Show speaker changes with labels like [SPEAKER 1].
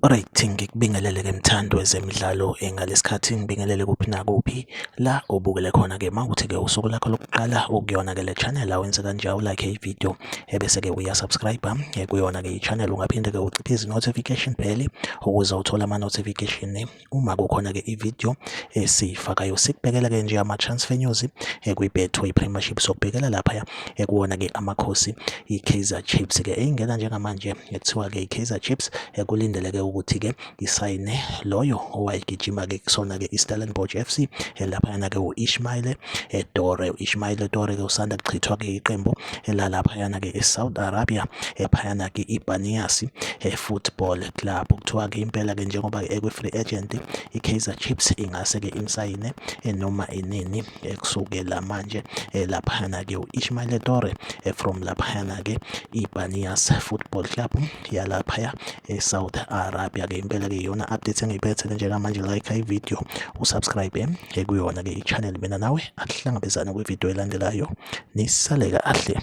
[SPEAKER 1] Alright, ngikubingelele-ke mthandi wezemidlalo ngalesikhathi ngibingelele kuphi nakuphi la obukele khona-ke uma kuthi-ke usuku lakho lokuqala ukuyona-ke le channel awenze kanje awulike i-video ebese-ke uyasubscribe kuyona-ke i-channel. Ungaphinde-ke uciphe izi-notification bell ukuze uthole ama-notification uma kukhona-ke i-video esiyifakayo. Sikubhekela-ke nje ama-transfer news kwi-Betway Premiership, sokubhekela laphaya kuwona-ke amakhosi i-Kaizer Chiefs-ke eyingena njengamanje ekuthiwa-ke i-Kaizer Chiefs kulindeleke ukuthi-ke isayine loyo owayegijima-ke kusona-ke i-Stellenbosch FC laphayana-ke u-Ishmael Dore. U-Ishmael Dore-ke usanda kuchithwa-ke iqembu lalaphayana-ke e-Saudi Arabia phayana-ke i-Baniyas Football Club. Kuthiwa-ke impela-ke njengoba ekwi-free agent i-Kaizer Chiefs ingase-ke imsayine noma inini kusukela manje laphayana-ke u-Ishmael Dore from laphayana-ke i-Baniyas Football Club yalaphaya e-Saudi Arabia-ke. Impela-ke iyona update engiyiphethe njengamanje. Like i-video, usubscribe kuyona-ke i-channel. Mina nawe akuhlangabezane kwividiyo elandelayo, nisale kahle.